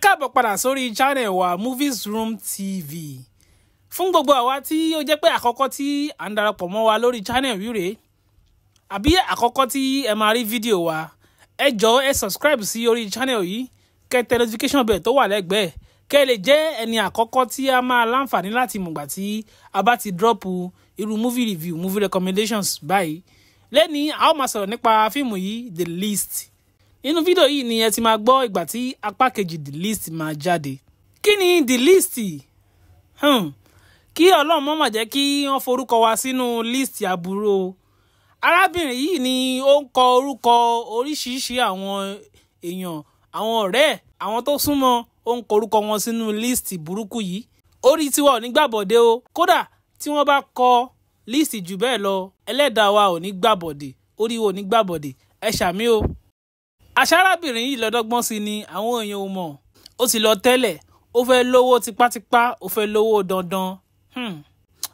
Káàbọ̀ padà sórí channel wa, Movies Room TV. Fún gbogbo àwa tí ó jẹ́ pé àkọ́kọ́ tí à ń darapọ̀ mọ́ wa lórí channel yìí rèé, àbí àkọ́kọ́ tí ẹ máa rí fídíò wa, ẹ jọ̀ọ́, ẹ subscribe sí orí channel yìí, kẹ́ tẹ notification bell tó wà lẹ́gbẹ̀ẹ́, kẹ́ ẹ lè jẹ́ ẹni àkọ́kọ́ tí a máa láǹfààní láti mọ̀gbà tí a bá ti drop irú movie review, movie recommendations báyìí. Lẹ́ni, a ó máa sọ̀rọ̀ nípa fíìmù yìí, The List. Nínú fídíò yìí ni ẹ ti máa gbọ́ ìgbà tí apá kejì The List máa jáde. Kí ni The List? Kí Ọlọ́run má mà jẹ́ kí wọ́n forúkọ wa sínú list aburú o. Arábìnrin yìí ni ó ń kọ orúkọ oríṣiríṣi àwọn èèyàn, àwọn ọ̀rẹ́, àwọn tó súnmọ́, ó ń kọ orúkọ wọn sínú list burúkú yìí. Orí tiwa ò ní gbàbọ̀dé o. Kódà tí wọ́n bá kọ list jù bẹ́ẹ̀ lọ, ẹlẹ́dàá wa ò ní gbàbọ̀dé, orí wa ò ní gbàbọ̀dé. Ẹ ṣàmín o. Àṣé arábìnrin yìí lọ́dọ́gbọ́n sí ni àwọn èèyàn ò mọ̀. Ó ti lọ tẹ́lẹ̀, ó fẹ́ lówó tipátipá, ó fẹ́ lówó dandan.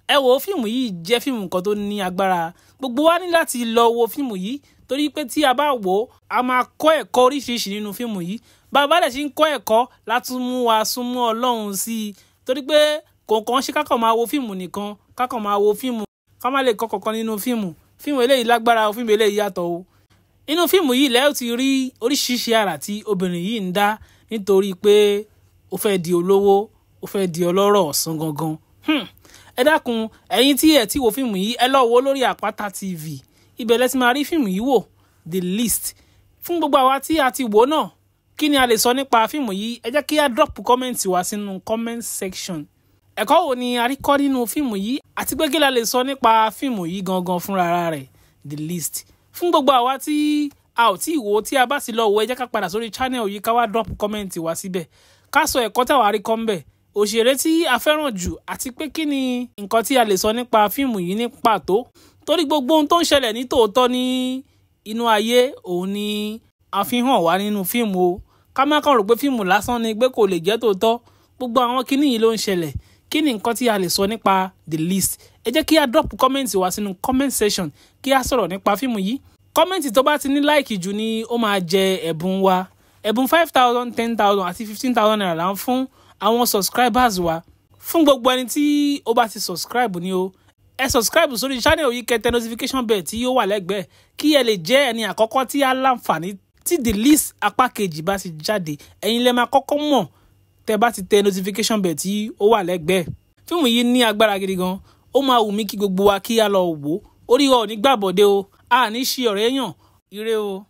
Ẹ wo, fíìmù yìí jẹ́ fíìmù kan tó ní agbára. Gbogbo wa ní láti lọ wo fíìmù yìí, torí pé tí a bá wò ó, a máa kọ́ ẹ̀kọ́ oríṣiríṣi nínú fíìmù yìí. Bàbá dẹ̀ ṣe ń kọ́ ẹ̀kọ́ láti mú wa súnmọ́ Ọlọ́run sí i, torí pé kò kàn ṣe kákàn máa wo fíìmù nìkan, kákàn máa wo fíìmù, ká má lè kọ́ kankan nínú fíìmù. Fíìmù eléyìí lágbára o, fíìmù eléyìí yàtọ̀ o. Nínú fíìmù yìí lẹ́yìn ti rí oríṣiríṣi àrà tí obìnrin yìí ń dá nítorí pé ó fẹ́ di olówó, ó fẹ́ di ọlọ́rọ̀ ọ̀sán gangan. Ẹ dákun, ẹ̀yin tí ẹ ti wo fíìmù yìí, ẹ lọ wo lórí Àpáta TV. Ibẹ̀ lẹ ti máa rí fíìmù yìí wò, The List. Fún gbogbo àwa tí a ti wò náà, kí ni a lè sọ nípa fíìmù yìí? Ẹ jẹ́ kí a drop comment wa sínú comment section. Ẹ̀kọ́ wo ni a rí kọ́ nínú fíìmù yìí, àti pé kí la lè sọ nípa fíìmù yìí gangan fúnra rẹ̀, The List? Fún gbogbo àwa tí a ò tí ì wò, tí a bá sì lọ wò, ẹ jẹ́ ká padà sórí channel yìí, ká wá drop comment wa síbẹ̀, ká sọ ẹ̀kọ́ táwa rí kọ́ ńbẹ̀, òṣèré tí a fẹ́ràn jù, àti pé kí ni nǹkan tí a lè sọ nípa fíìmù yìí ní pàtó, torí gbogbo ohun tó ń ṣẹlẹ̀ ní tòótọ́ ní inú ayé òun ni a fi hàn wá nínú fíìmù o. Ká má kàn rò pé fíìmù lásán ni, pé kò lè jẹ́ tòótọ́. Gbogbo àwọn kíní yìí ló ń ṣẹlẹ̀. Kí ni nǹkan tí a lè sọ nípa The List? Ẹ jẹ́ kí a drop comment wa sínú comment section, kí a sọ̀rọ̀ nípa fíìmù yìí. Comment tó bá ti ní like jù ni ó máa jẹ ẹ̀bùn wa. Ẹ̀bùn 5,000, 10,000 àti ₦15,000 là ń fún àwọn subscribers wa. Fún gbogbo ẹni tí ó bá ti subscribe ni o. Ẹ subscribe sórí channel yìí, kẹ́ tẹ notification bell tí yóò wà lẹ́gbẹ̀ẹ́, kí ẹ lè jẹ́ ẹni àkọ́kọ́ tí á láǹfààní tí The List apá kejì bá ti jáde. Ẹ̀yin lẹ máa kọ́kọ́ mọ̀ tẹ́ bá ti tẹ notification bell tí ó wà lẹ́gbẹ̀ẹ́. Fíìmù yìí ní agbára gidi gan. Ó máa wù mí kí gbogbo wa kí á lọ wò ó. Orí wa ò ní gbàbọ̀dé o, a ní ṣe ọ̀rẹ́ yàn. Ire o.